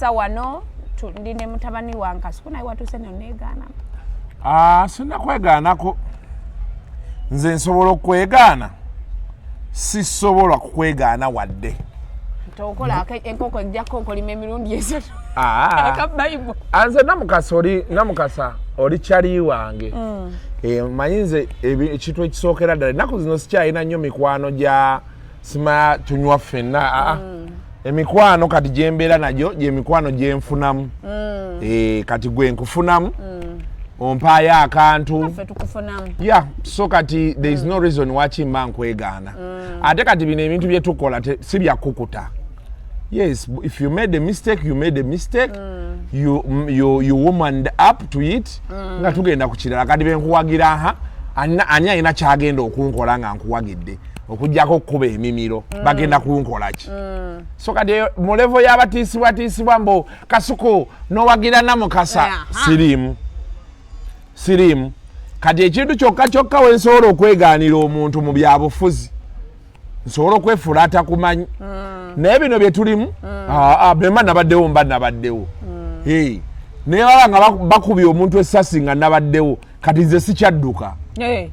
Wano ndi ne mutabani wange Kasuku, naye watuuse noneegaana. Ah, sinakwegaanako. Nze nsobola okwegaana, sisobola kukwegaana wadde. Tokola enkoko ejjako nkolima emirundi 3. Ah. Akabayibu. Nze Namukasa, oli Namukasa, oli kyali wange. Manyi nze ekintu ekisookera ddala, ennaku zino sikyalina nnyo mikwano gya sima tunywa ffenna. Aa, emikwano kati gyembeera nagyo gyemikwano gyenfunamu. Kati gwe nkufunamu, ompaayo akantu. Ffe tukufunamu. Yeah, so kati there is no reason waki mba nkwegaana. Ate kati bino ebintu bye tukola si byakukuta. Yes, if you made a mistake, you made a mistake. You womaned up to it, nga tugenda ku kirala. Kati benkuwagira, ha, ani alina kyagenda okunkola nga nkuwagidde, okugjako okukuba emimiro? Bagenda kunkola ki? So kati eyo mu level y'abatiisibwatiisibwa mbu Kasuku nowagira Namukasa, siriimu, siriimu. Kati ekintu kyokka kyokka wensobola okwegaanira omuntu mu byabufuzi, nsobola okwefuula atakumanyi. Naye bino bye tulimu, bemba nabaddewo, mba nabaddewo. Hey, naye baba nga bakubye omuntu essasi nga nabaddewo, kati nze sikyadduka.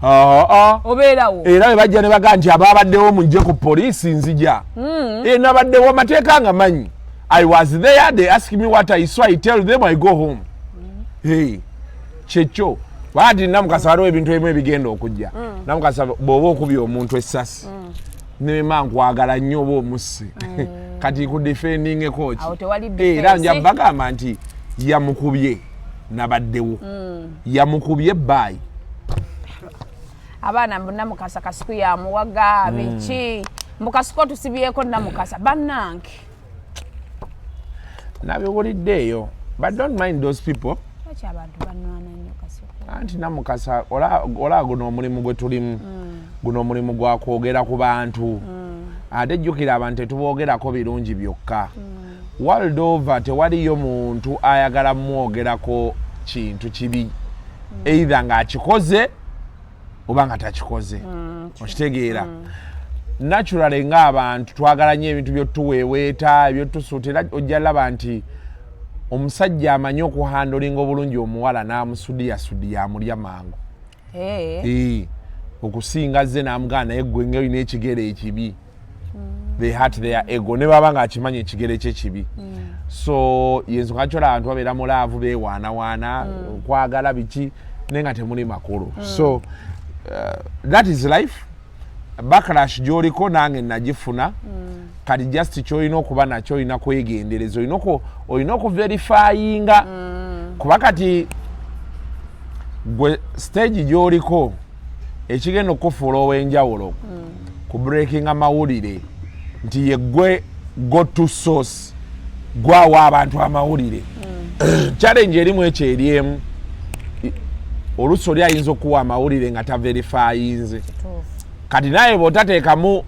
Ah. Obeerawo. Era bwe bajja ne bagaa nti ababaddewo mujje ku poliisi, nzija. Nabaddewo, amateeka nga manyi. I was there, they ask me what I saw, I tell them, I go home. Hey, kyekyo baati Namukasa waliwo ebintu ebimu ebigenda okujja. Namukasa, bw'oba okubye omuntu essasi, nema nkwagala nnyo, oba omusse, kati kudefendingeko ki? Awo tewali Era nja defense. bagamba nti yamukubye, nabaddewo, yamukubye, bye. Abaana mbu Namukasa Kasuku yamuwaga biki, mbu Kasuku otusibyeko Namukasa, bannange. Nabiwulidde eyo, but don't mind those people. Lwaki abantu banwana nnyo Kasuku? Anti Namukasa, olaba guno omulimu gwe tulimu, guno omulimu gwa kwogera ku bantu. Ate jjukira, abantu tetuboogerako birungi byokka. World over tewaliyo muntu ayagala mwogerako kintu kibi, either ng'akikoze oba nga takikoze. Okitegeera? Naturally, ng'abantu twagala nnyo ebintu byotuweeweeta, ebyotusuuta. Era ojja laba nti omusajja amanyi okuhandlinga obulungi omuwala n'amusudiyasudiya, amulya mangu. Okusinga ze n'amugaa naye gwe nga olina ekigere ekibi. They hurt their ego ne baba ng'akimanyi ekigere kye kibi. So yensonga kyola abantu babeera mu love, beewaanawaana, okwagala biki, naye nga temuli makulu. So that is life. Backlash gy'oliko nange nagifuna. Kati just kyolina okuba nakyo, olina kwegendereza, olina okuverifyinga, kuba kati gwe stage gy'oliko ekigenda okukufuula ow'enjawulo ku breakinga mawulire nti yeggwe go to source, gwawa abantu amawulire. Challenge erimu ekyo eri emu. Oluusi oli ayinza okuwa amawulire nga taverifyinze. Kati naye bw'otateekamu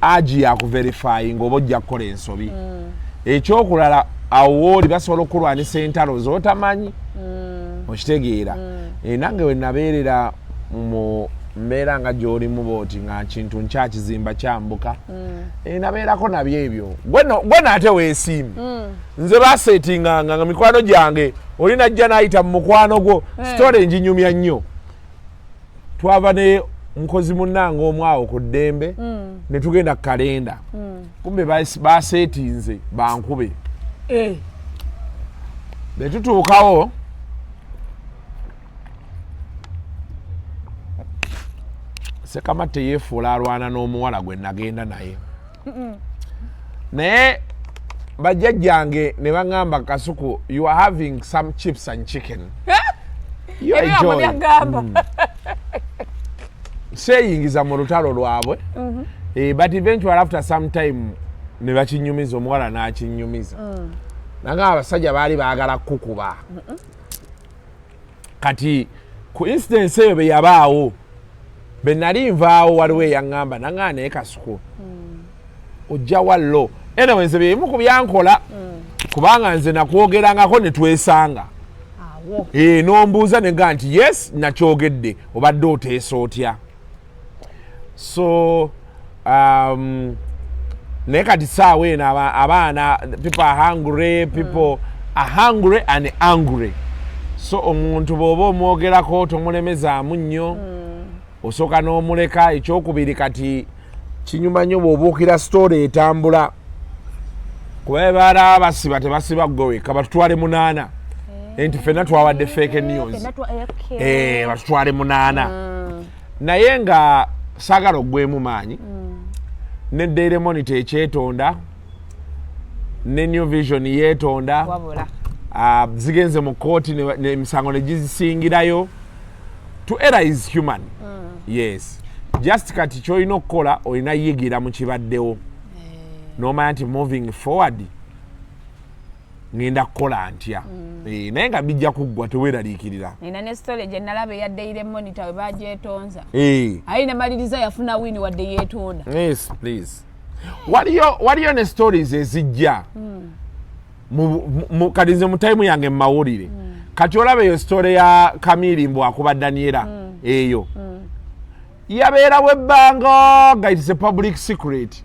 agi yakuverifyinga, oba ojja kukola ensobi. Ekyokulala, awo wooli basobola okulwanisa entalo z'otamanyi. Okitegeera? Nange we nabeerera mu mbeera nga gy'olimu booti, nga kintu nkyakizimba kyambuka. Nabeerako nabyo ebyo. Gwe naate weesiimi. Nze baseetinganga nga mikwano gyange, oli najja n'ayita mu mukwano gwo. Story nginyumya nnyo. Twava ne mukozi munnange omu awo ku ddembe, ne tugenda ku kalenda. Kumbe baseetinze bankube. Bwe tutuukawo, Sekamatte yeefuula alwana n'omuwala gwe nagenda naye. Naye bajjajjange ne baŋŋamba, "Kasuku, you are having some chips and chicken." You Ebyo enjoy. byagamba. Seeyingiza mu lutalo lwabwe. But eventually, after some time, ne bakinyumiza, omuwala n'akinyumiza. Nanga abasajja baali baagala kukuba. Kati ku incidence eyo bwe yabaawo, bwe nali nvaawo, waliwo eyaŋŋamba naŋŋaa, "Naye Kasuku, ojja wallo." Anyway, nze byebimu ku byankola, kubanga nze nakwogerangako ne twesanga. Awo. N'ombuuza ne gaa nti yes, nakyogedde, obadde oteesa otya? So Naye kati saawa eno abaana, people are hungry, people are hungry and angry. So omuntu bw'oba omwogerako tomulemezaamu nnyo, osooka n'omuleka. Ekyokubiri, kati kinyuma nnyo bw'obuukira story etambula, kuba baala basiba, tebasiba gwe wekka, batutwale munaana nti ffenna twawadde fake news. Ffenna. Batutwale munaana. Naye nga saagala oggwemu maanyi, ne Daily Monitor ekyetonda, ne New Vision yeetonda. Wabula. Zigenze mu kooti emisango ne gizisingirayo. To error is human. Yes, just kati kyolina okukola, olina yigira mu kibaddewo n'omanya nti moving forward ngenda kukola ntya. Naye nga bijja kuggwa, teweeraliikirira. Nina ne story gye nalaba eya Daily Monitor we bagyetonza, aye nemaliriza yafuna win wadde yeetonda. Yes, please. Waliyo ne stories ezijja kati nze mu time yange mu mawulire, kati olaba eyo story ya Kamiri mbu akuba Daniela, eyo yabeerawo ebbanga nga it's a public secret,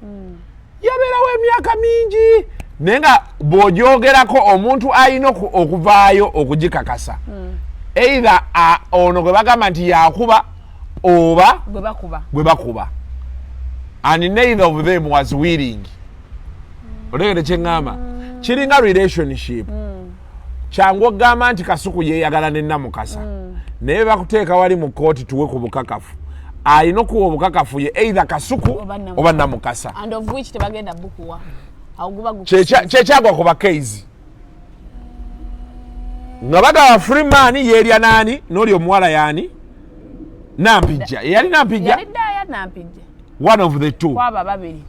yabeerawo emyaka mingi, naye nga bw'ogyogerako omuntu alina okuvaayo okugikakasa, either ono gwe bagamba nti yakuba oba gwe bakuba. Gwe bakuba, and neither of them was willing. Otegere kyeŋŋamba? Kiringa relationship. Kyangu okugamba nti Kasuku yeeyagala ne Namukasa, naye bakuteeka wali mu kooti, tuwe ku bukakafu, alina okuwa obukakafu ye either Kasuku oba Namukasa. Oba Namukasa. And of which tebagenda bukuwa, awo guba Kyekyagwa ku bakeizi nga bagaba Freeman yeerya naani n'oli omuwala yaani Nampijja, eyali Nampijja. Yali ddaaya Nampijja. One of the two. Kwaba babiri.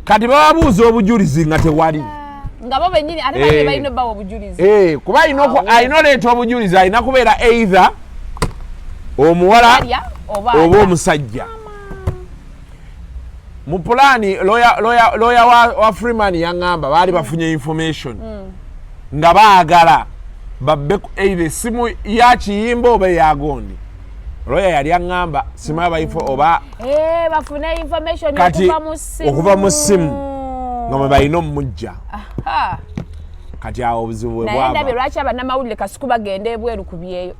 Kati bababuuza obujulizi nga tewali. Nga bo bennyini ate bali balina obbawa obujulizi. Kuba alina Awo. Alina oleeta obujulizi, alina kubeera either omuwala alya oba oba alya. Omusajja mu pulaani, lawyer wa Freeman yaŋŋamba baali bafunye information nga baagala babbe either essimu ya Kiyimba oba eyagondi. Lawyer yali aŋŋamba simanyi baifo oba bafune information Kati, okuva mu ssimu. Okuva mu ssimu nga mwe balina omumujja. Ha. Kati awo obuzibu bwe Naye ndabye bwava. Lwaki abannamawulire, Kasuku, bagenda ebweru ku byeyo?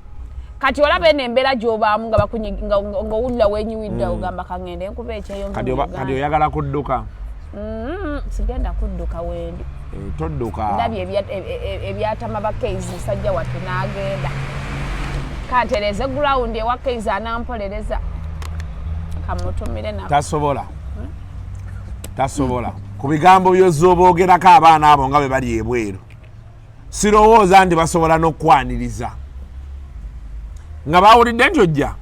Kati olaba eno embeera gy'obaamu nga ng'owulira wenyiwidde, ogamba kaŋŋende nkuba ekyeyo nve Kati mu kati Uganda. Oyagala kudduka? Sigenda kudduka, wendi. Todduka. Ndabye ebyatama bakeizi, musajja wattu n'agenda. Kantereze ground ewa Keizi, anampolereza kamutumire nako. Tasobola, tasobola ku bigambo byozoobogerako abaana abo nga bwe bali ebweru. Sirowooza nti basobola n'okwaniriza nga bawulidde nti ojja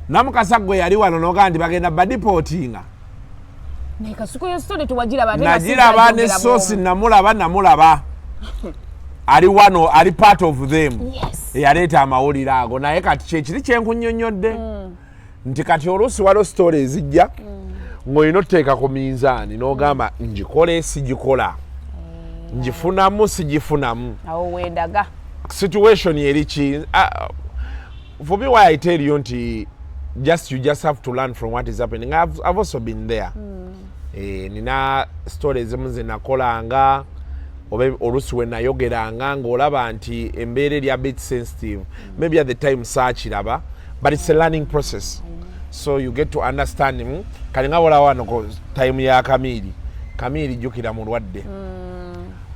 Namukasa gwe yali wano nogaa nti bagenda badeportinga. Naye Kasuku, yo story tewagiraba ate nga Nagiraba ne sinza sosi namulaba ali wano, ali part of them eyaleeta amawulire ago. Naye kati kyekiri kyenkunyonyodde nti kati oluusi waliwo story ezijja ng'olina otuteeka ku minzaani n'ogamba ngikole, sigikola, ngifunamu, sigifunamu. Awo wendaga. Situation eri ki? For me, why I tell you nti just you just have to learn from what is happening. I've also been there. Nina story ezimu ze nakolanga oba oluusi we nayogeranga ng'olaba nti embeera eri a bit sensitive. Maybe at the time saakiraba, but it's a learning process, so you get to understand. Kati nga bolaba wano ku time ya Kamiiri, Kamiiri jjukira mulwadde,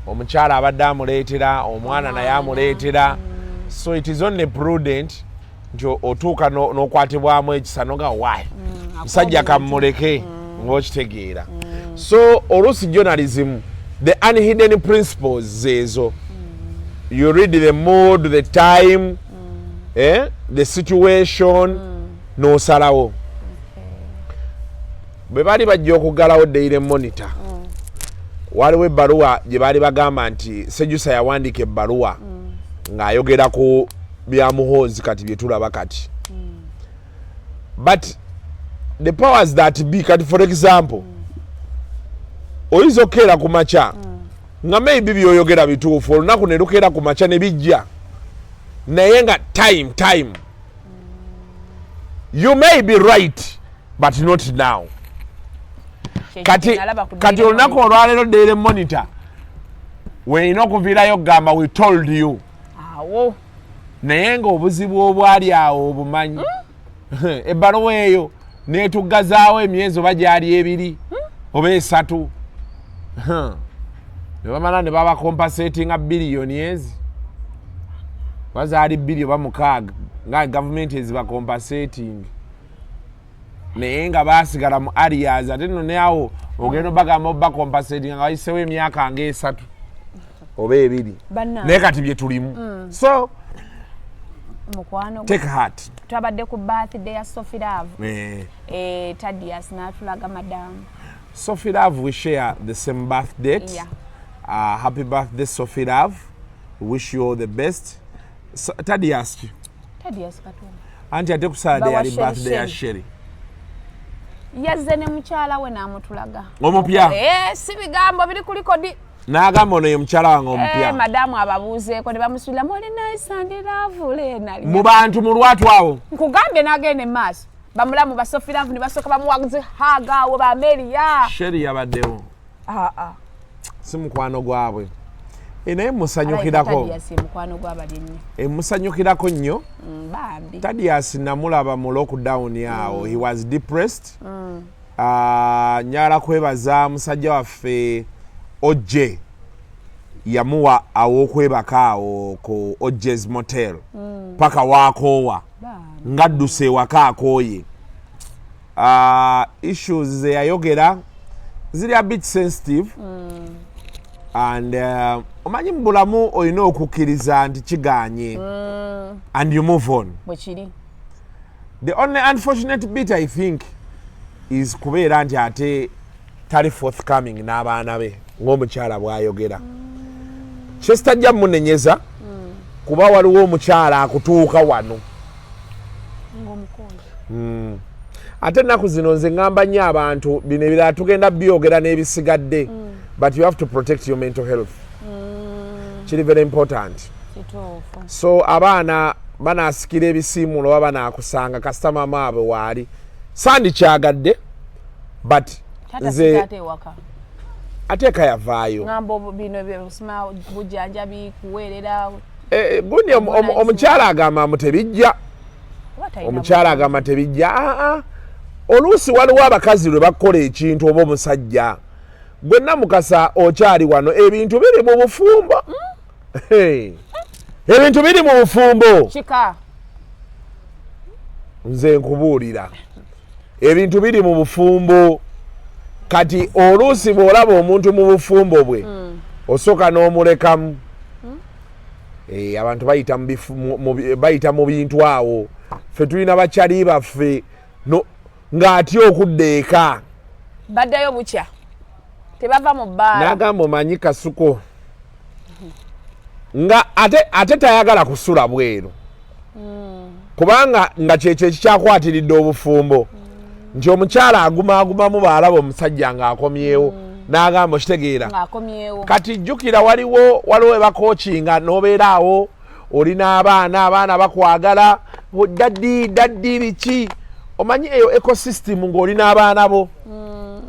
omukyala abadde amuleetera omwana naye amuleetera, so it is only prudent nti otuuka n'okwatibwamu ekisa noga why musajja kamuleke, ng'okitegeera. So oluusi journalism, the unhidden principles zeezo. You read the mood, the time, the situation, n'osalawo. Bwe baali bajja okuggalawo Daily Monitor, waliwo ebbaluwa gye baali bagamba nti Sejusa yawandiika ebbaluwa ng'ayogera ku bya Muhoozi kati bye tulaba kati. But the powers that be, kati for example, oyinza okukeera ku makya nga maybe byoyogera bituufu, olunaku ne lukeera ku makya ne bijja, naye nga time you may be right but not now. Kati kati olunaku olwaleero Daily Monitor weerina okuviirayo okugamba, "We told you." Awo. Naye ng'obuzibu obwali awo obumanyi, ebbaluwa eyo netuggazaawo emyezi oba gyali 2 oba 3, ne bamala ne babacompensatinga biliyoni ezi, oba zaali 2 oba 6, nga gavumenti ezibacompensating, naye nga basigala mu arrears. Ate nno neawo ogenda obagamba obacompensatinga nga bayisewo emyaka nga 3 oba 2. Bannange. Naye kati bye tulimu, so Mukwano. Take heart. Twabadde ku birthday ya Sophie Love. Eh, Tadias n'atulaga madamu. Sophie Love, we share the same birth date. Happy birthday, Sophie Love. We wish you all the best. So, Tadias ki? Tadias Katumba. Anti ate ku Saturday Bawa yali Sherry. birthday ya Sherry. Sherry. Yazze ne mukyala we n'amutulaga. Omupya? Eh, si bigambo biri ku record. N'agamba ono ye mukyala wange omupya. Madamu ababuuzeeko ne bamusuuliramu, "Oli nice and lovely." Mu bantu mu lwatu awo. Nkugambye, n'agenda emaaso, bamulamu ba Sophie Love ne basooka bamuwaguzi haga awo bameeriya. Sherry yabaddewo? Ah, ah. Si mukwano gwabwe. E, naye musanyukirako. Tadias ye mukwano gwabali ennyo. E, musanyukirako nnyo. Bambi. Tadias namulaba mu lockdown awo. He was depressed. Njagala kwebaza musajja waffe Ojje, yamuwa aw'okwebaka awo ku Ojjes Motel paka wakoowa. Bambi. Ng'adduse ewaka akooye. Issues ze yayogera ziri a bit sensitive and omanyi mu bulamu olina okukkiriza nti kiganye and you move on. Bwe kiri. The only unfortunate bit, I think, is kubeera nti ate tali forthcoming n'abaana be ng'omukyala bw'ayogera. Kyesitajja munenyeza, kuba waliwo omukyala akutuuka wano. Ng'omukonjo. Ate ennaku zino nze ŋŋamba nnyo abantu, bino ebirala tugenda byogera n'ebisigadde, but you have to protect your mental health. Kiri very important. Kituufu. So abaana banaasikira ebisiimulo oba banaakusanga kasita maama waabwe waali, sandikyagadde, but Taata nze si taata ewaka. Ateeka yavaayo. Ŋŋamba bino byosima bujjanjabi kuweerera. Eh, gundi omukyala agamba mbu tebijja. Oba talina Omukyala bulungi. agamba tebijja. Aa, oluusi waliwo abakazi lwe bakola ekintu oba omusajja gwe namukasa okyali wano, ebintu biri mu bufumbo. Hey. Ebintu biri mu bufumbo. Kika. Nze nkubuulira, ebintu biri mu bufumbo. Kati oluusi bw'olaba omuntu mu bufumbo bwe, osooka n'omulekamu. Eh, abantu bayita mu bayita mu bintu awo. Ffe tulina bakyali baffe no, ng'atya okudda eka. Baddayo bukya tebava mu bbaala. N'agamba, omanyi Kasuko nga ate tayagala kusula bweru, kubanga nga kyekyo ekikyakwatiridde obufumbo, nti omukyala agumaagumamu baalaba omusajja ng'akomyewo, n'agamba, okitegeera? Ng'akomyewo. Kati jjukira waliwo ebakokinga n'obeera awo oli n'abaana, abaana bakwagala, "Daddy, daddy," biki, omanyi eyo ecosystem ng'oli n'abaana bo.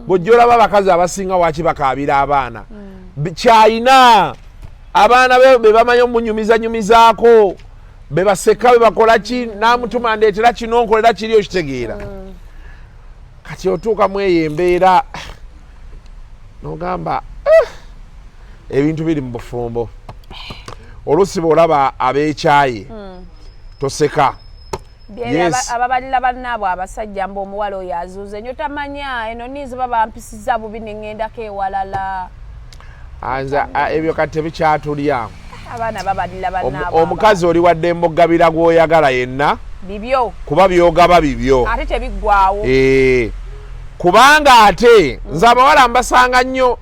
Bw'ojja olaba abakazi abasinga waki bakaabira abaana. Kyayina abaana be be bamanyi omunyumizanyumizaako, be baseka, be bakola ki, n'amutuma, "Ndeetera kino, nkolera kiri," okitegeera? Kati otuuka mu eyo embeera n'ogamba, "Eh, ebintu biri mu bufumbo." Oluusi bw'olaba ab'ekyayi toseka. Yes. Ababalira bannaabwe abasajja mbu omuwala oyo azuuze nnyo, tamanya eno niizo babampisiza bubi neŋŋendako ewalala. Nze ebyo kati tebikyatulya. Abaana babalira bannaabwe. Omukazi oli wadde mbugabira gw'oyagala yenna. Bibyo. Kuba byogaba bibyo. Ate tebiggwawo. Eh, kubanga ate nze abawala mbasanga nnyo,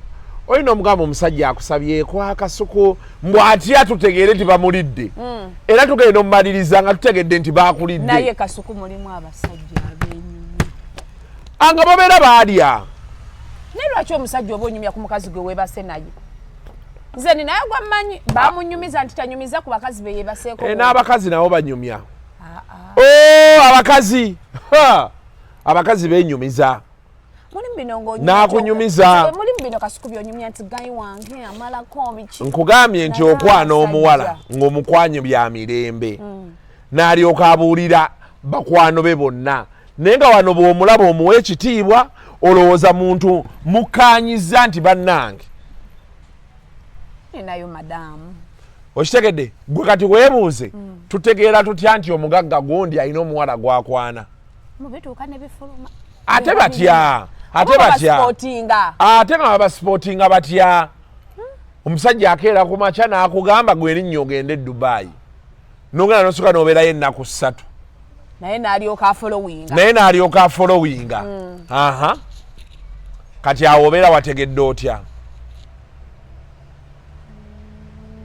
olina omugamba omusajja akusabyeko akasuku, mbw atya tutegeere nti bamulidde, era tugenda omumaliriza nga tutegedde nti bakulidde. Naye Kasuku, mulimu abasajja abenyumya. Nga babeera baalya. Naye lwaki omusajja oba onyumya ku mukazi gwe weebase naye? Nze ninaye gwammanyi bamunyumiza nti tanyumiza ku bakazi be yeebaseeko. Eh, n'abakazi nabo banyumya. Ah, ah. Oh, abakazi! Ha! Abakazi benyumiza. Mulimu bino ng'onyumya N'akunyumiza. Mulimu bino Kasuku byonyumya nti guy wange amalako biki. Nkugambye nti Naye okwana abasajja. omuwala ng'omukwanye bya mirembe, n'alyoka abuulira bakwano be bonna, naye nga wano bw'omulaba omuwa ekitiibwa, olowooza muntu mukkaanyiza nti bannange. Ninayo madaamu. Okitegedde? Gwe kati weebuuze, tutegeera tutya nti omugagga gundi alina omuwala gwakwana? Mubituuka ne bifuluma. Ate batya? Ate Oba batya? basipootinga. Ate nga babasipootinga batya? Omusajja akeera ku makya n'akugamba, gwe erinnya ogende e Dubayi, nogenda nosuka nobeerayo ennaku 3. Naye n'alyoka afollowinga. Naye n'alyoka afollowinga. Aha, kati awo obeera wategedde otya?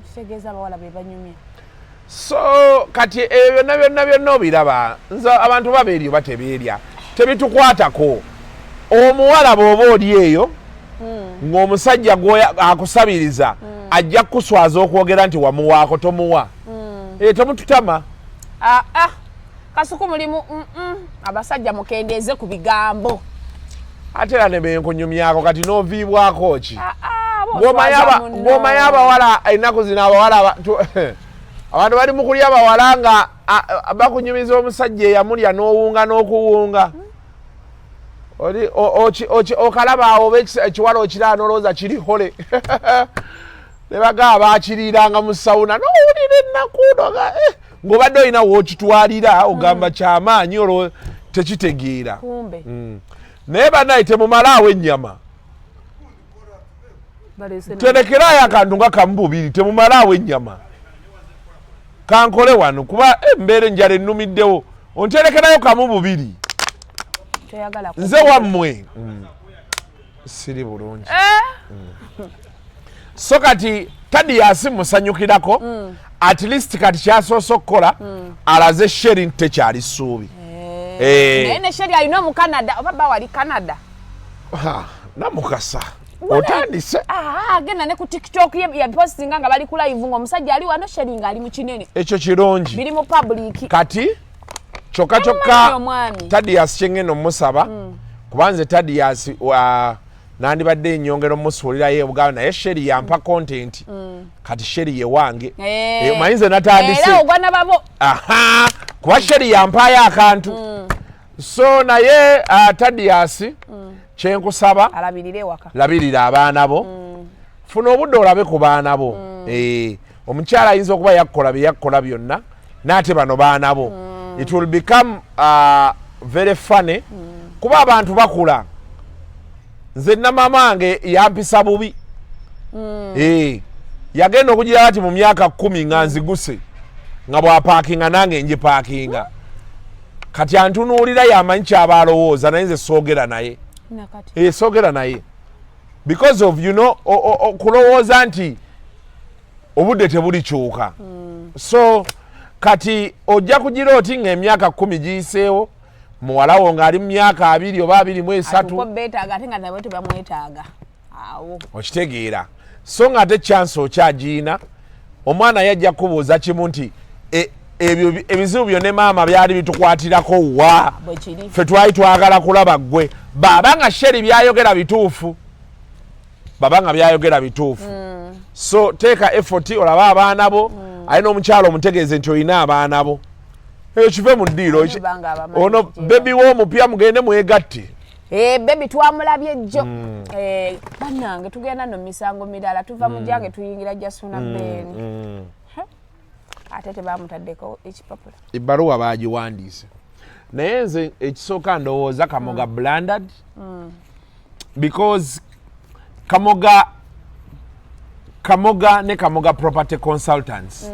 Kitegeeza abawala be banyumya. So kati ebyo byonna byonna byonna obiraba, nze abantu babeeryo batebeerya, tebitukwatako. Omuwala bw'oba oli eyo ng'omusajja akusabiriza, ajja kukuswaza okwogera nti wamuwaako. Tomuwa. Eh, temututama. Ah, ah. Kasuku mulimu abasajja mukendeeze ku bigambo. Ate era ne benkunyumyako kati n'oviibwako ki? Ah, ah, Ng'omanyi oswaza munno. Ng'omanyi abawala ennaku zino, abawala abantu bali mu kulya bawala nga bakunyumiza omusajja eyamulya n'owunga n'okuwunga. Oli okalaba awo oba ekiwala okiraba n'olowooza kiri hole, ne bagaba bakiriiranga mu sauna, n'owulira ennaku noga, eh, ng'obadde olina wookitwalira, ogamba kyamaanyi, olwo tekitegeera. Kumbe. Naye bannaye, temumalaawo ennyama. Baleese Terekerayo akantu nga kamu bubiri, temumalaawo ennyama. Kankole wano kuba embeera enjala ennumiddewo, onterekerayo kamu bubiri. Toyagala Nze wammwe. Siri bulungi. So kati Tadiyasi musanyukirako, at least kati kyasoose okukola, alaze Sheri nti tekyali ssuubi. Eh. Naye ne Sheri alina omucanada oba ba wali Canada. Ha, Namukasa otandise. Ah, agenda ne ku TikTok ye yapostinga nga bali ku live ng'omusajja ali wano, Sheri ng'ali mu kinene. Ekyo kirungi. Biri mu public. Kati kyokka Tamumanyi kyokka omwami. Tadiyasi kyengenda omusaba, kuba nze Tadiyasi nandibadde enyongera omusuulirayo ebuganda, naye Sheri yampa content. Kati Sheri ye wange. Eh. Eh, omanyi nze natandise. Era ogwa nababo. Aha, kuba Sheri yampaayo akantu. So naye Tadiyasi, kyenkusaba, alabirire ewaka. Labirira abaana bo, funa obudde olabe ku baana bo. Eh, omukyala ayinza okuba yakkola bye yakkola byonna, n'ate bano baana bo. It will become very funny, kuba abantu bakula. Nze namama wange yampisa bubi. Eh, yagenda okugira ati mu myaka 10 nga nziguse, nga bwapaakinga nange njipaakinga. Kati antunuulira, yamanyi kyaba alowooza, naye nze soogera naye. Nakati. Eh, soogera naye because of kulowooza nti obudde tebulikyuka. So kati ojja kugira oti ng'emyaka 10 giyiseewo, muwala wo ng'ali mu myaka 20 oba 23. Atuuka beetaaga ate nga nabo tebamwetaaga awo. Okitegeera? So nga ate chance okyagiina. Omwana yajja kubuuza kimu nti, ebyo ebizibu byo ne maama byali bitukwatirako wa?" Bwe kiri. Ffe twali twagala kulaba ggwe. Baba nga Sheri byayogera bituufu, baba nga byayogera bituufu. So teeka effort olabe abaana bo, ate n'omukyalo omutegeeze nti olina abaana bo. Eyo kive mu ddiiro. Banga abamanyi Ono gye baby w'omupya mugende mwegatte. Eh, baby twamulabye jjo. Eh, bannange, tugenda nno misango mirala, tuva mu gyange tuyingira Jasuna Ben. Ate tebamutaddeko ekipapula. Ebbaluwa bagiwandiise, naye nze ekisooka ndowooza Kamoga blundered, because Kamoga ne Kamoga Property Consultants,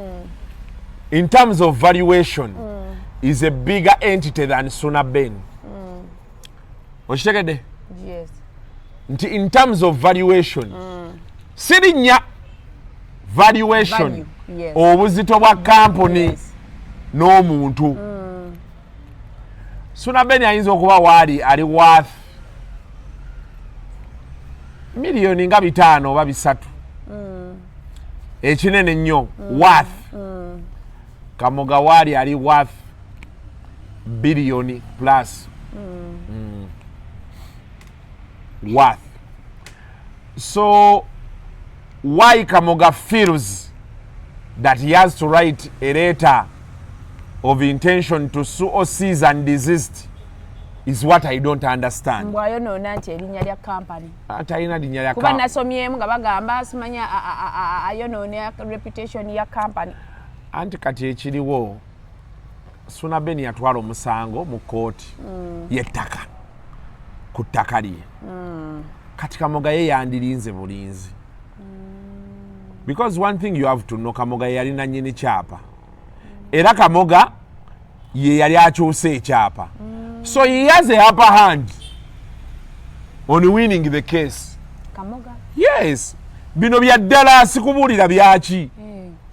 in terms of valuation, is a bigger entity than Suna Ben. Okitegedde? Yes. Nti in terms of valuation, sirinnya valuation, Value, yes. obuzito bwa kampuni n'omuntu, Suna Ben ayinza okuba waali ali worth miliyoni nga 500 oba 300, ekinene nnyo worth. Kamoga waali ali worth biliyoni plus. Bannange, Worth. So why Kamoga feels that he has to write a letter of intention to sue or cease and desist is what I don't understand. Mbwayonoona nti erinnya lya kampani. Talina linnya lya Kuba nasomyemu nga bagamba simanya ayonoona reputation ya kampani. Anti kati ekiriwo, Suna Ben yatwala omusango mu kooti yettaka, ku ttaka lye. Kati Kamoga ye yandirinze bulinzi, because one thing you have to know, Kamoga ye yali nanyini kyapa, era Kamoga ye yali akyusa ekyapa, so he has a upper hand on winning the case. Kamoga? Yes, bino bya ddala, sikubuulira byaki.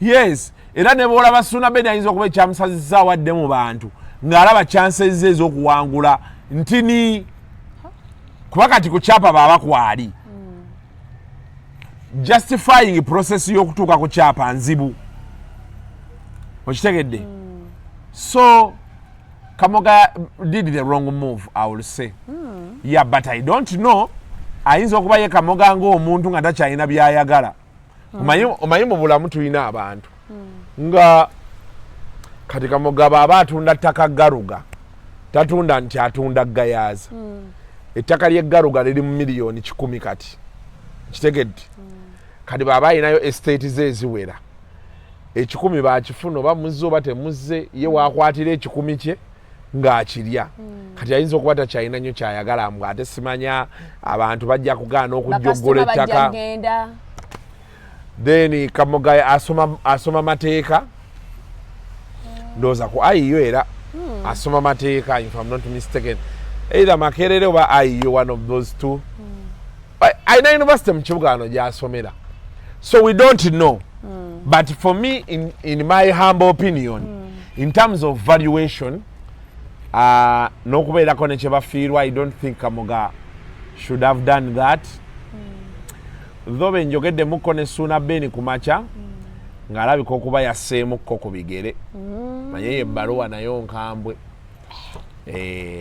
Yes, era ne bwolaba Suna Ben ayinza okuba ekyamusazizza awadde mu bantu ng'alaba chances ze ez'okuwangula ntini, kuba kati ku kyapa baaba kwali justifying process y'okutuuka ku kyapa nzibu, okitegedde? So Kamoga did the wrong move, I will say. Yeah, but I don't know, ayinza okuba ye Kamoga ng'omuntu nga takyalina byayagala. Omanyi mu bulamu tulina abantu nga kati Kamoga baaba atunda ttaka Garuga, tatunda nti atunda Gayaaza. Ettaka ly'eggaruga liri mu miliyoni 100 kati, kitegedde? Kati baaba alinayo estate ze eziwera 100, bakifuna oba muzze oba temuzze, ye wakwatira 100 kye ng'akirya. Kati ayinza okuba takyalina nnyo kyayagala, mbw ate simanya abantu bajja kugaana okujja okugula Bakasitoma bajja ettaka. Genda. Then Kamoga asoma mateeka, ndowooza ku IU, era asoma mateeka, if I'm not mistaken, either Makerere oba IU, one of those two. Alina university mu kibuga wano gyasomera, so we don't know. But for me, in my humble opinion, in terms of valuation, n'okubeerako ne kyebafiirwa, I don't think Kamoga should have done that. Though benjogeddemukko ne Suuna Ben ku makya, ng'alabika okuba yasseemukko ku bigere, manye ye ebbaluwa nayo nkambwe.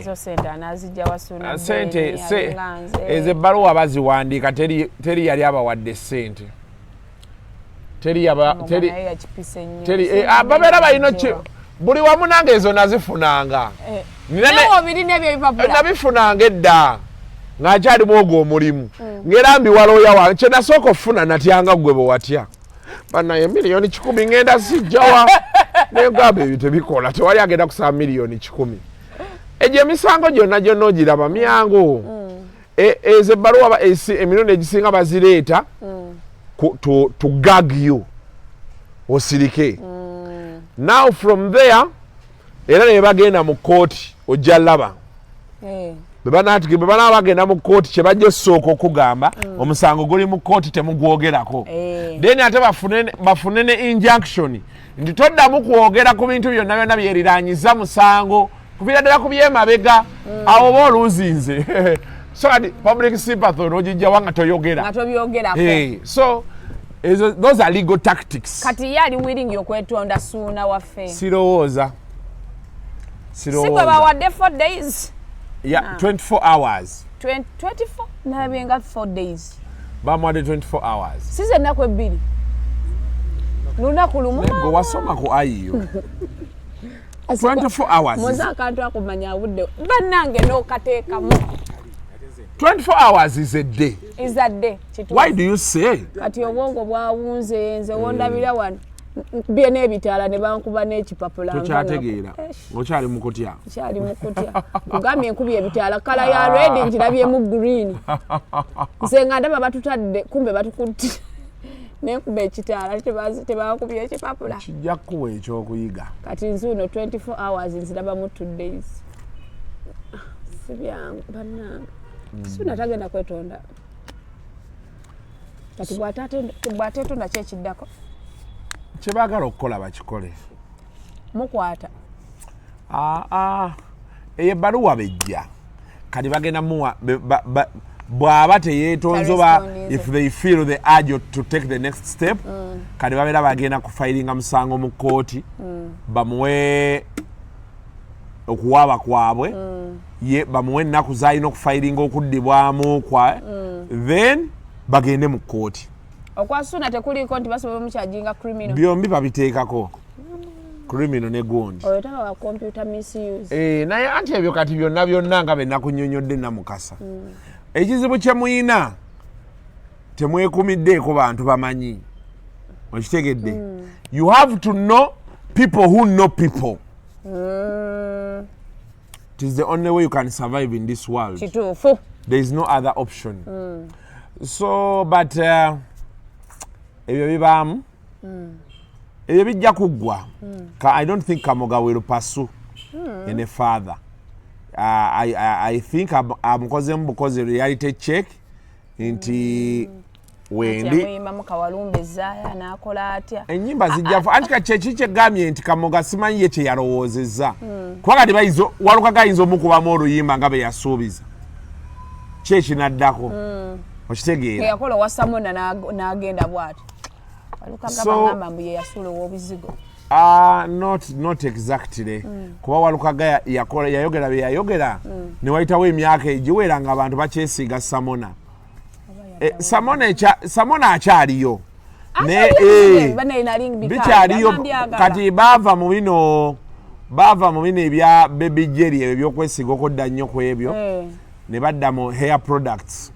Zo sente anazijja wasuna? Ah, sente ezo ebbaluwa baziwandiika, teri yali abawadde sente, teri yaba teri yakipise nnyo. Teri babeera balina buli wamu, nange ezo nazifunanga. Nawe obirina ebyo ebipapula? Nabifunanga edda nga nkyalimu ogwo omulimu, ngera mbiwa looya wange. Kye nasooka okufuna natyanga gwe bwe watya, banaye miliyoni 100 ngenda sijjawa? Negamba ebyo tebikola, tewali agenda kusaba miliyoni 100. Egyo emisango gyonna gyonna ogiraba myangu. Ezo ebbaluwa emirundi egisinga bazireeta to gag you osirike. Now from there era ne bagenda mu kooti, ojja laba bwe banaba bagenda mu kooti, kye bajja osooka okugamba, omusango guli mu kooti, temugwogerako. Then ate bafune ne injunction nti toddamu kwogera ku bintu byonna byonna byeriranyiza musango, kuviira ddala ku byemabega. Awo oba oluuzinze, so kati public sympathy onogijjawa nga toyogera? Nga tobyogerako. So those are legal tactics. Kati ye ali willing okwetonda, Suuna waffe? Sirowooza. Si gwe Sirowooza. bawadde 4 days? Yeah, 24 hours. 20 24, nalabye nga 4 days. Bamuwadde 24 hours. Si ze ennaku 2, lunaku lumu. Gwe wasoma ku IU, 24 hours Muze akantu akumanya awudde bannange n'okateekamu. 24 hours is a day. Izadde. Why do you say? Kati obwongo bwawunze, nze wondabira wano nkubye n'ebitaala ne bankuba n'ekipapula. Tokyategeera? Eish. Okyali mu kutya? Kyali mu kutya, kugambye enkubye ebitaala, colour ya red ngirabyemu green, nze nga ndaba batutadde, kumbe batukutte nenkuba ekitaala, tebakubye ekipapula. Kijja kukuwa ekyokuyiga. Kati nzuuno 24 hours nzirabamu 2 days, si byangu bannange. Suna tagenda kwetonda. Kati bw'ateetonda ki ekiddako? Kyebaagala okukola bakikole. Mukwata. Aa, eyo ebbaluwa bejja kati bagenda muwa bw'aba teyeetonze oba Tarespondinze. if they feel the urge to take the next step, kati babeera bagenda kufayiringa musango mu kooti, bamuwe Okuwaaba kwabwe, ye bamuwe ennaku zalina okufayiringa okuddibwamu kwa, then bagende mu kkooti. Okwasuna tekuliiko nti basobola omucharginga criminal? Byombi babiteekako, criminal ne gundi. Oyo taba wa computer misuse. Eh, naye anti ebyo kati byonna byonna nga benakunyonyodde, namukasa, ekizibu kye muyina, temwekumiddeeko bantu bamanyi. Okitegedde? You have to know people who know people. It is the only way you can survive in this world. Kituufu. There is no other option. So but ebyo bibaamu, ebyo bijja kuggwa. I don't think Kamoga will pursue any further. I think amukozemu bukozi reality check nti wendi. Yamuyimbamu kawalumbe ezaaya n'akola atya? Enyimba zijjafu, anti kati kyeki kyegambye nti Kamoga simanyi ye kyeyalowoozezza, kuba kati bayinza, Walukaga ayinza omukubamu oluyimba nga bwe yasuubiza, ki ekinaddako? Okitegeera? Yakola owa Samona n'agenda bw'ati. Walukaga bagamba mbu ye yasuula ow'obuzigo. Ah, not exactly, kuba Walukaga yayogera bye yayogera ne wayitawo emyaka egiwera nga abantu bakyesiiga Samona. Samona akyaliyo. Bikyaliyo. Kati baava mu bino ebya baby jelly, ebyo ebyokwesiga okudda nnyo ku ebyo, ne badda mu hair products.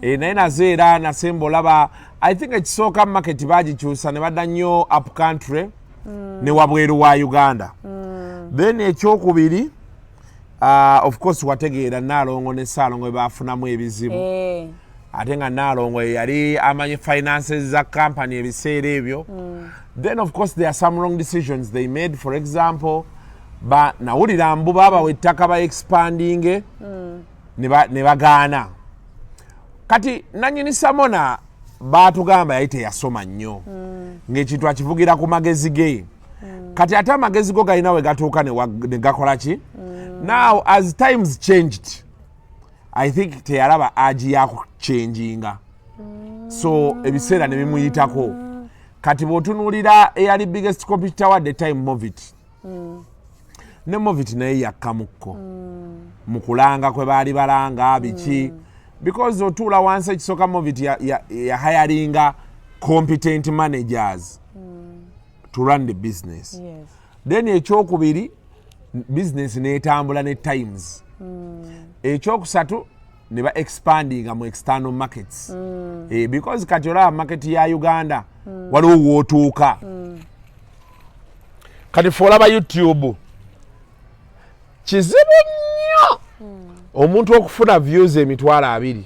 Naye nazo era nasemba olaba, I think ekisooka market bagikyusa ne badda nnyo up country ne wabweru wa Uganda. Then ekyokubiri, of course wategeera Naalongo ne Saalongo bwe bafunamu ebizibu, ate nga Naalongo ye yali amanyi finances za company ebiseera ebyo. Then of course there are some wrong decisions they made. For example, ba nawulira mbu baabawa ettaka ba expanding ne bagaana. Kati nanyini Samona baatugamba yali teyasoma nnyo, ng'ekintu akivugira ku magezi ge. Kati ate amagezi go galina we gatuuka ne gakola ki. Now as times changed, I think teyalaba agi yakuchanginga, so ebiseera ne bimuyitako. Kati bw'otunuulira eyali biggest competitor at the time, Movit, ne Movit naye yakkamukko mu kulanga kwe baali balanga biki, because otuula wansi, ekisooka Movit yahiringa ya competent managers to run the business. Then ekyokubiri, business netambula ne times. Ekyokusatu, ne ba expandinga mu external markets, because kati olaba market ya Uganda, waliwo wootuuka. Kati fe olaba YouTube, kizibu nnyo omuntu okufuna views 20,000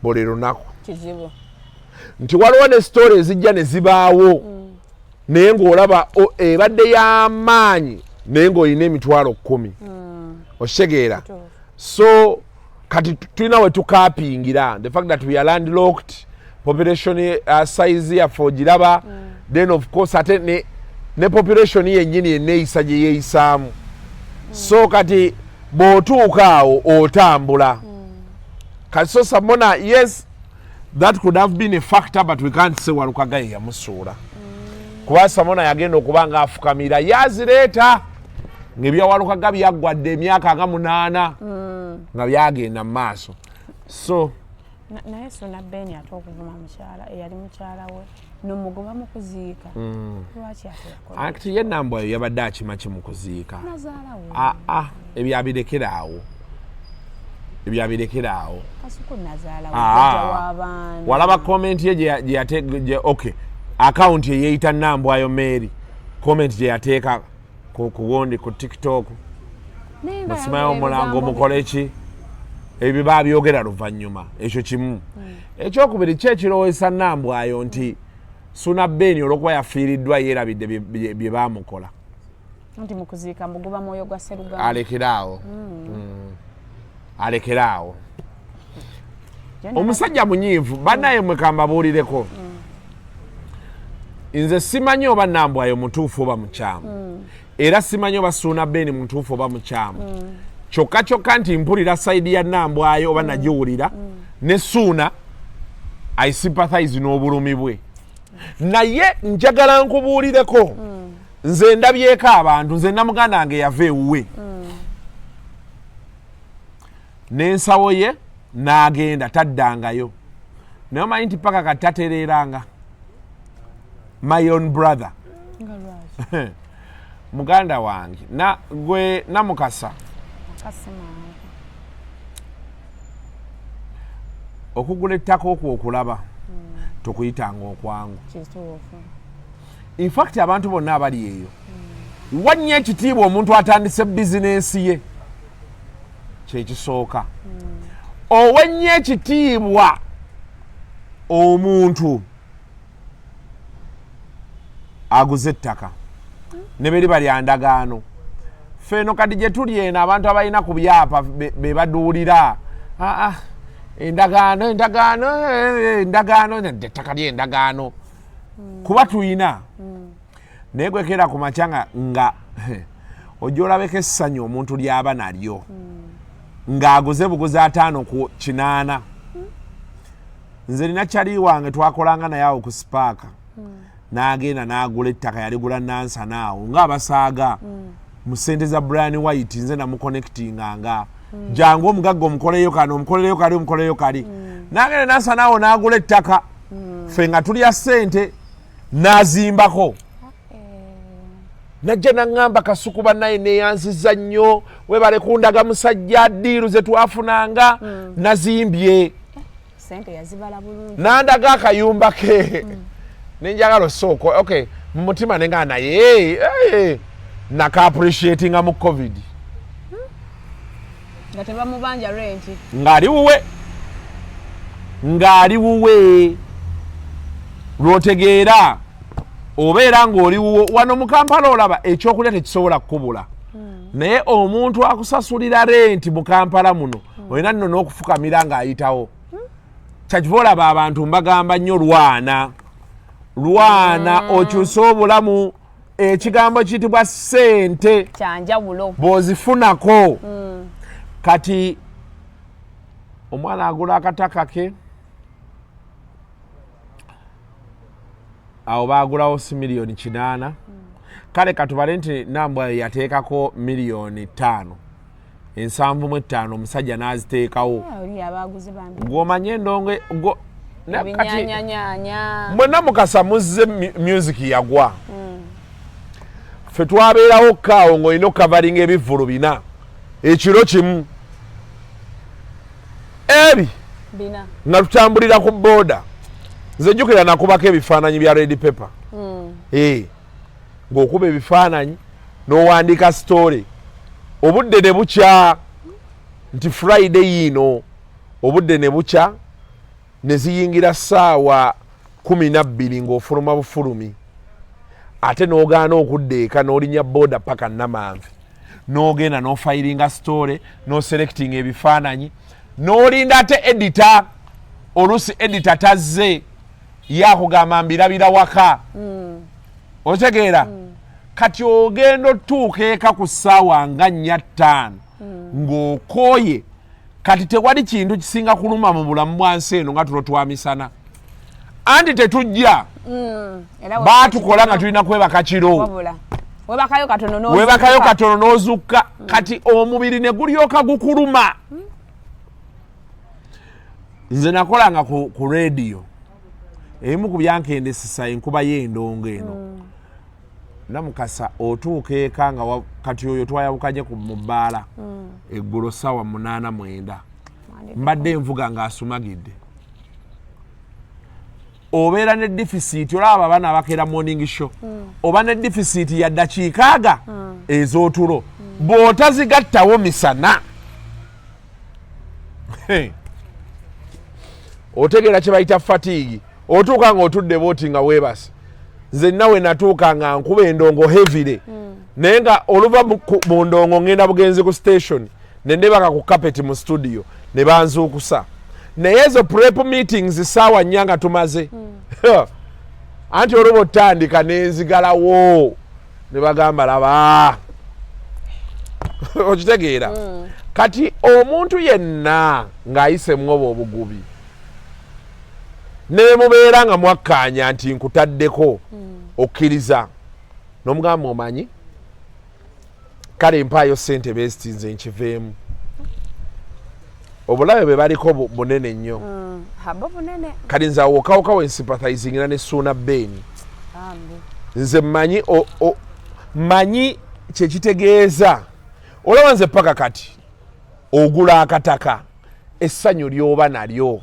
buli lunaku. Kizibu. Nti waliwo ne story ezijja ne zibaawo, naye ng'olaba ebadde y'amaanyi, naye ng'olina 10,000. Okitegeera? So kati tulina we tukapingira the fact that we are landlocked, population size yaffe ogiraba. Then of course ate ne population yennyini eneeyisa gye yeeyisaamu. So kati bw'otuuka awo otambula. Kati so Samona, yes, that could have been a factor, but we can't say Walukaga ye yamusuula, kuba Samona yagenda okuba nga afukamira yazireeta ng'ebya Walukaga byaggwadde emyaka nga 8 nga byagenda mu maaso. So Naye Suna Ben ate okuvuma mukyala eyali mukyala we nomugoba mu kuziika, lwaki ate yakola? Akati ye Nambwayo yabadde akima ki mu kuziika? Nazaala we. Aa, ebyo abirekera awo, ebyo abirekera awo. Kasuku nazaala we. Ah. Jjajja w'abaana. Walaba comment ye okay, account eyeyita Nambwayo Mary, comment gye yateeka ku gundi ku TikTok. Naye nga Musimayo yayogera omulango ebigambo. Mukole ki? Ebyo babyogera luvannyuma. Ekyo kimu. Ekyokubiri, ki ekirowoozesa Nambwayo nti Suna Ben olwokuba yafiiriddwa yeerabidde bye baamukola? Nti mu kuziika mbuguba mwoyo gwa Seruganda. Alekeraawo. Alekeraawo. Omusajja munyiivu. Bannaye mwe kambabuulireko, nze simanyi oba Nambwayo mutuufu oba mukyamu, era simanyi oba Suuna Ben mutuufu oba mukyamu. Kyokka kyokka nti mpulira side ya Nambwayo oba nagiwulira ne Suuna, I sympathize n'obulumi bwe, naye njagala nkubuulireko. Nze ndabyeko abantu, nze namuganda wange yava ewuwe n'ensawo ye n'agenda, taddangayo. Naye omanyi nti paka kati tatereeranga. My own brother, Nga lwaki? Muganda wange na gwe Namukasa. Akasimangu. Okugula ettaka okwo okulaba tokuyitanga okwangu. Kituufu. Infact, abantu bonna abali eyo, wannyo ekitiibwa omuntu atandise bizinensi ye, kyekisooka. Owennyo ekitiibwa omuntu aguze ettaka ne beriba lya ndagaano. Feeno kati gye tuli eno, abantu abalina ku byapa be baduulira. Aa, endagaano, endagaano, endagaano, ettaka ly'endagaano, kuba tuyina. Naye gwekera ku makya nga ojja olabeko essanyu omuntu lyaba nalyo ng'aguze buguzi 50 ku 80. Nze nina kyali wange twakolanga naye awo ku Spark, n'agenda n'agula ettaka, yaligula Nansana awo ng'abasaaga mu ssente za Brian White. Nze namuconnectinganga, jangu omugagga omukoleyo kano, omukolereyo kali, omukolereyo kali. N'agenda Nansana awo n'agula ettaka, ffe nga tulya ssente, n'azimbako. Najja naŋŋamba, "Kasuku, bannaye neeyanziza nnyo, webale kundaga musajja, deal ze twafunanga, nazimbye." Sente yazibala bulungi. Nandaga akayumba ke, nenjagala osooka, okay, mu mutima nenga naye naka appreciatinga mu COVID. Nga tebamubanja renti. Ng'ali wuwe, ng'ali wuwe. Lw'otegeera obeera ng'oli wuwo. Wano mu Kampala olaba ekyokulya tekisobola kukubula, naye omuntu akusasulira renti mu Kampala muno olina nno n'okufukamira ng'ayitawo. Kyakiva olaba abantu mbagamba nnyo, lwana, lwana okyuse obulamu. Ekigambo kiyitibwa ssente kyanjawulo. Bw'ozifunako kati omwana agula akataka ke awo, baagulawo si miliyoni 8. Kale katubale nti Nambwayo yateekako miliyoni 5, 75 omusajja n'aziteekawo. Ah, oli abaguzi bambi. Gw'omanye endongo kati ebinyanyanyanya. Mwenna Mukasa muzze music yagwa. Ffe twabeerawo kaawo ng'olina okukavaringa ebivvulu bina ekiro kimu ebi Bina. Nga tutambulira ku booda. Nze jjukira nakubako ebifaananyi bya Red Pepper. Eh, ng'okuba ebifaananyi n'owandiika story, obudde ne bukya nti Friday yiino, obudde ne bukya ne ziyingira ssaawa 12 ng'ofuluma bufulumi, ate n'ogaana okudda eka, n'olinya booda paka Namanve, n'ogenda n'ofayiringa story, n'oselectinga ebifaananyi, n'olinda ate editor. Oluusi editor tazze, ye akugamba mbirabira waka. Otegeera? Kati ogenda otuuka eka ku ssaawa nga 4, 5 ng'okooye. Kati tewali kintu kisinga kuluma mu bulamu bwa nsi eno nga tulo twa misana, anti tetujja. Era baatukola nga tulina kwebaka kiro. Wabula webakayo katono n'ozuukuka. Webakayo katono n'ozukka, kati omubiri ne gulyoka gukuluma. Nze nakolanga ku rediyo, ebimu ku byankendesesa enkuba y'endongo eno. Namukasa, otuuka eka nga kati oyo twayawukanye mu bbaala eggulo ssaawa 8, 9, mbadde nvuga ng'asumagidde. Obeera ne deficit, olaba abaana abakeera morning show, oba ne deficit ya ddakiika aga ez'otulo bw'otazigattawo misana. Hey. Otegeera kye bayita fatigue? Otuuka ng'otudde booti nga weebase. Nze nawe natuuka nga nkuba endongo heavily, naye nga oluva mu ndongo ngenda bugenzi ku station nendebaka ku carpet mu studio ne banzuukusa. Naye ezo prep meetings saawa 4 nga tumaze, anti oluba otandika nenzigalawo ne bagamba laba. Okitegeera? Kati omuntu yenna ng'ayise obwo obugubi nemubeera nga mwakkaanya nti nkutaddeko, okkiriza. N'omugamba, omanyi, kale mpaayo sente besiti, nze nkiveemu. Obulabe bwe baliko bunene nnyo. Abo bunene. Kati nze awo wokawuka we nsympathizingira ne Suuna Ben. Bambi. Nze mmanyi manyi kyekitegeeza. Olaba nze paka kati ogula akataka, essanyu lyoba nalyo,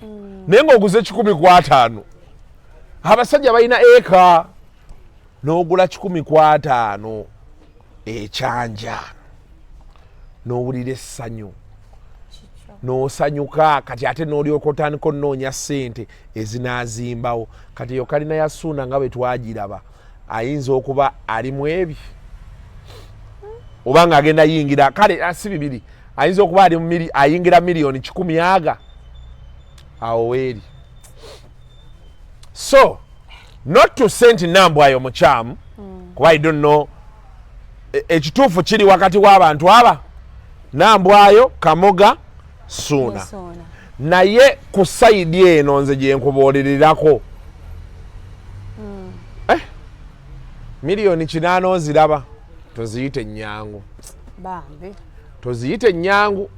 naye ng'oguze 150. Abasajja balina eka, n'ogula 150 ekyanja, n'owulira essanyu n'osanyuka. Kati ate n'olyoka otandika onoonya ssente ezinaazimbawo. Kati eyo kalina ya Suuna nga bwe twagiraba, ayinza okuba ali mu ebi oba ng'agenda yingira, kale si bibiri, ayinza okuba ali mu ayingira miliyoni 100 aga awo weeri. So not to say nti Nambwayo mukyamu, kuba I don't know. Ekituufu kiri wakati w'abantu aba Nambwayo, Kamoga, Suuna. Suuna. Naye ku side eno nze gye nkubuulirako, miliyoni 8 oziraba, toziyite ennyangu. Bambi. Toziyite ennyangu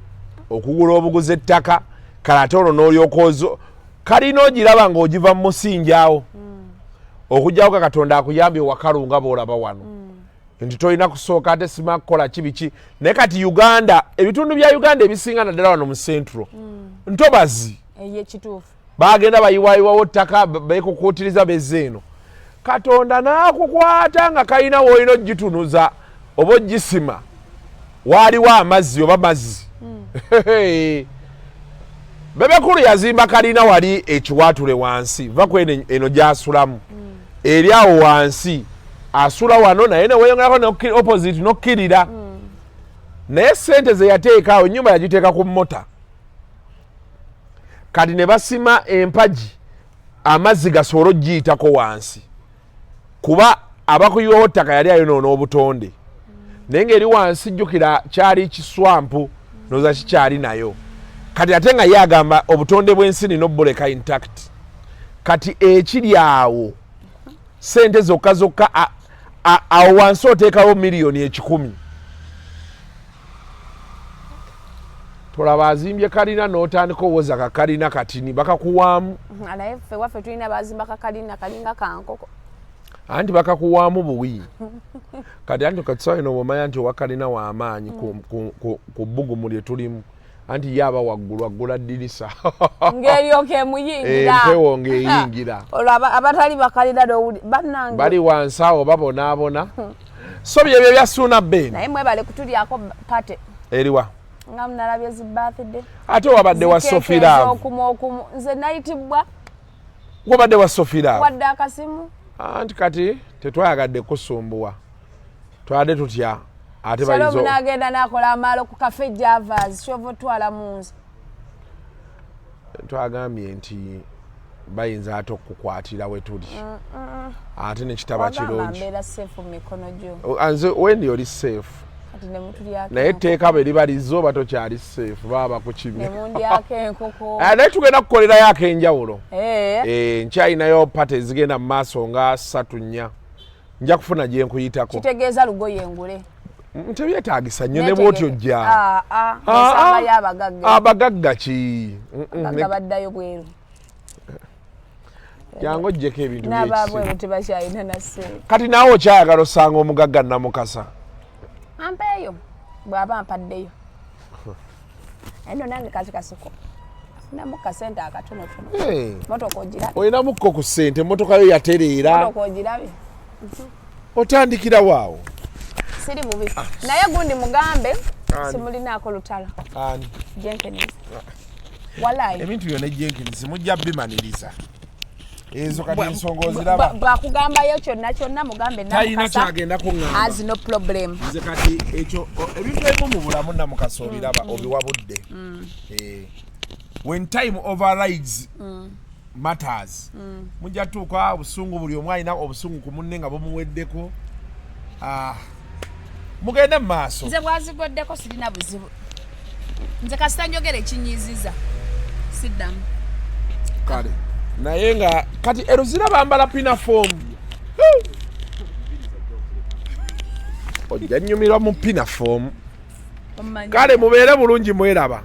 okugula obuguza ettaka. Kale ate olwo n'olyoka ozo kalina ogiraba ng'ogiva mu musingi awo, okugyawo ka Katonda akuyambye wakalu nga bw'olaba wano nti tolina kusooka ate sima kukola kibiki. Naye kati Uganda, ebitundu bya Uganda ebisinga, naddala wano mu Central, ntobazi. Eyekituufu. Bagenda bayiwayiwawo ttaka, bekukuutiriza bezza eno. Katonda n'akukwata nga kalina woolina ogitunuza oba ogisima, waaliwo amazzi oba mazzi. Bebekulu yazimba kalina wali ekiwaatule wansi, va ku eno, eno gyasulamu eri awo wansi, asula wano naye neweyongerako opposite nokkirira. Naye sente ze yateeka awo, ennyumba yagiteeka ku mota. Kati ne basima empagi amazzi gasobole ogiyitako wansi, kuba abakuyiwawo ttaka yali ayonoona obutonde. Naye ng'eri wansi, jjukira kyali kiswamp, noza kikyali nayo kati. Ate nga ye agamba obutonde bw'ensi nina obuleka intact. Kati ekiri awo, sente zokka zokka awo wansi oteekawo miliyoni 100. Tolaba azimbye kalina n'otandika owoza kakalina katini bakakuwaamu. Naye ffe waffe tulina bazimba kakalina kalinga kankoko. Anti bakakuwaamu buwi. Kati anti katisawa ino bwomanya nti owakalina w'amaanyi ku bbugumu lye tulimu, anti ye aba waggulu aggula ddirisa. Ng'eryoka emuyingira. Empewo ng'eyingira. Olwo abatali bakalina n'owuli bannange bali wansi awo babonaabona. So byebyo bya Suuna Ben. Naye mwebale kutulyako party. Eriwa? Nga munalabye zi birthday. Ate wabadde wa Sophie Love. Okumu okumu nze nayitibwa. Wabadde wa Sophie Love. Wadde akasimu. Anti kati tetwayagadde kusumbuwa, twadde tutya ate. Shalom. Bayinza Nagenda nakola amaalo ku Cafe Javas, kyova otwala mu nze. Twagambye nti bayinza ate okukukwatira we tuli, ate nekitaba Wagamba kirungi. Mbeera safe mu mikono gyo. Nze wendi oli safe. Kati ne mutulyako Naye enkoko. etteeka bwe liba lizze oba tokyali safe, baba bakukimye. Ne mundyako enkoko. Ah, naye tugenda kukolerayo ak'enjawulo. Eh, Eh, nkyalinayo party ezigenda mu maaso nga ssatu nnya, nja kufuna gye nkuyitako. Kitegeeza lugoye engule. Tebyetaagisa nnyo ne bwotyo ojja. Ah, ah, Ah, ensangayo ah. abagagga. Abagagga ki? Abagagga baddayo bweru. Jangu oggyeko ebintu N'ababweru byekisiru. Tebakyalina na ssente. Kati naawe okyayagala osanga omugagga Namukasa? Ampeeyo bw'aba ampaddeyo, naye nno nange kati kasiko namu kasente akatonotono. Hey, Motoka ogirabye? Olinamukko ku ssente, emmotoka yo yatereera. Motoka ogirabye? Otandikira waawo. Siri bubi, naye gundi mugambe. Ani? Simulinaako lutalo. Ani? Jenkins, walayi. Ebintu byonna Jenkins mujja bimaniriza ezo kati ensonga oziraba. Bwakugambayo kyonna kyonna mugambe Talina Namukasa kyagenda kuŋŋamba. Has no problem. Nze kati ekyo ebintu ebimu mu bulamu, Namukasa, obiraba obiwa budde. Eh, when time overrides matters, mujja tuuka obusungu, buli omu alina obusungu ku munne nga bumuweddeko. Ah, mugende mu maaso. Nze bwazigoddeko sirina buzibu. Nze kasita njogera ekinyiziza siddamu. Kale naye nga kati eruzira bambala pinafom. Ojja nyumirwa mu pinafore. Omumanyi. Kale mubeere bulungi, mweraba.